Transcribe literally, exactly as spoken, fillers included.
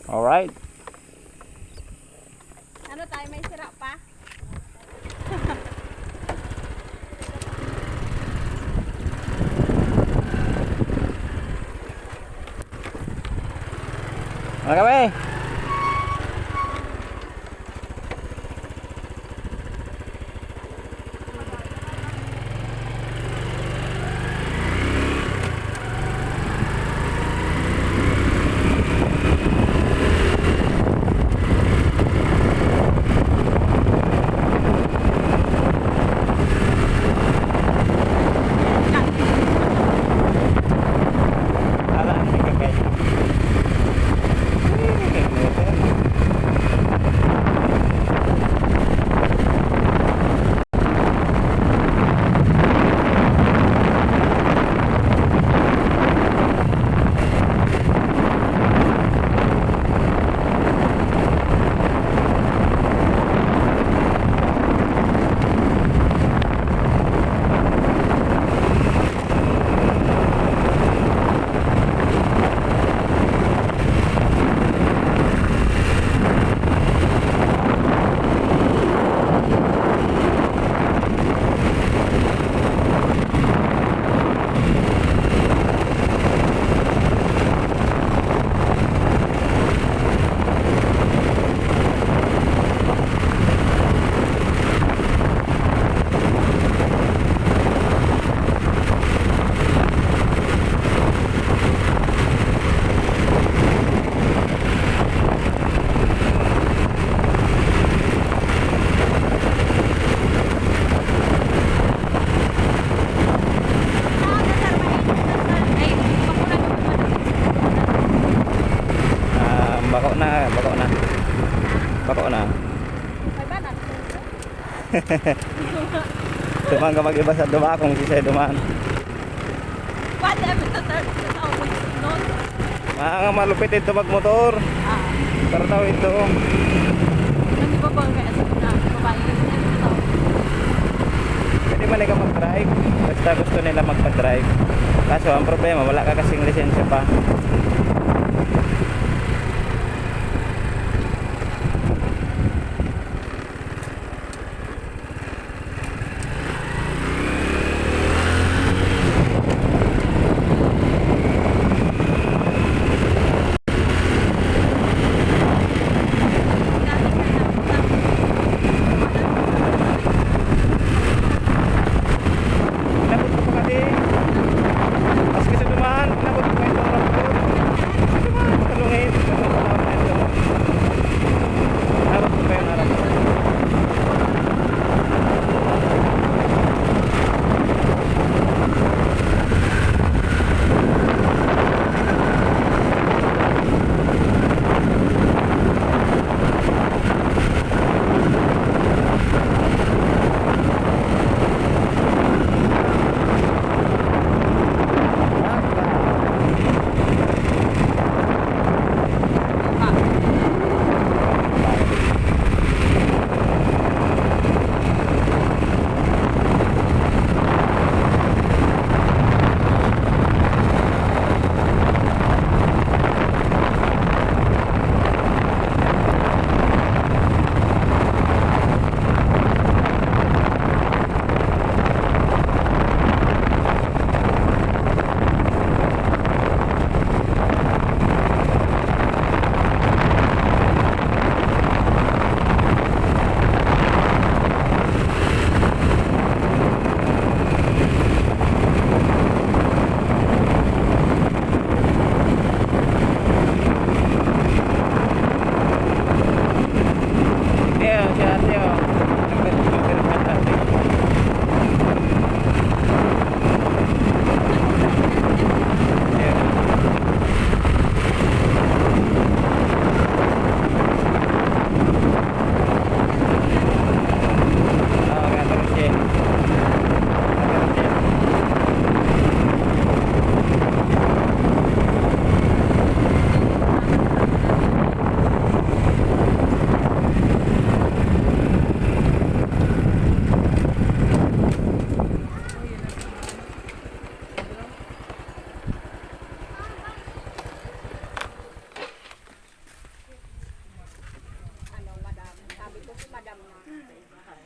Alright. Ano tayo, may sira pa? Mga kami. Ah, bako na, bako na. Bako na. Duman ka mag-iba sa duman kung kisay duman. Pwede namin sa third sa ubos nun. Ah, nga malupit ito magmotor. Ah, Pero daw ito. Hindi pa po kaya sa na babae. Ano to? Pwede man ka mag-drive. Basta gusto nila magpa-drive. Kaso ang problema, wala ka kasing lisensya pa. Inabot ko kadi. Maski sa duman, inabot ko kayo. Madam na.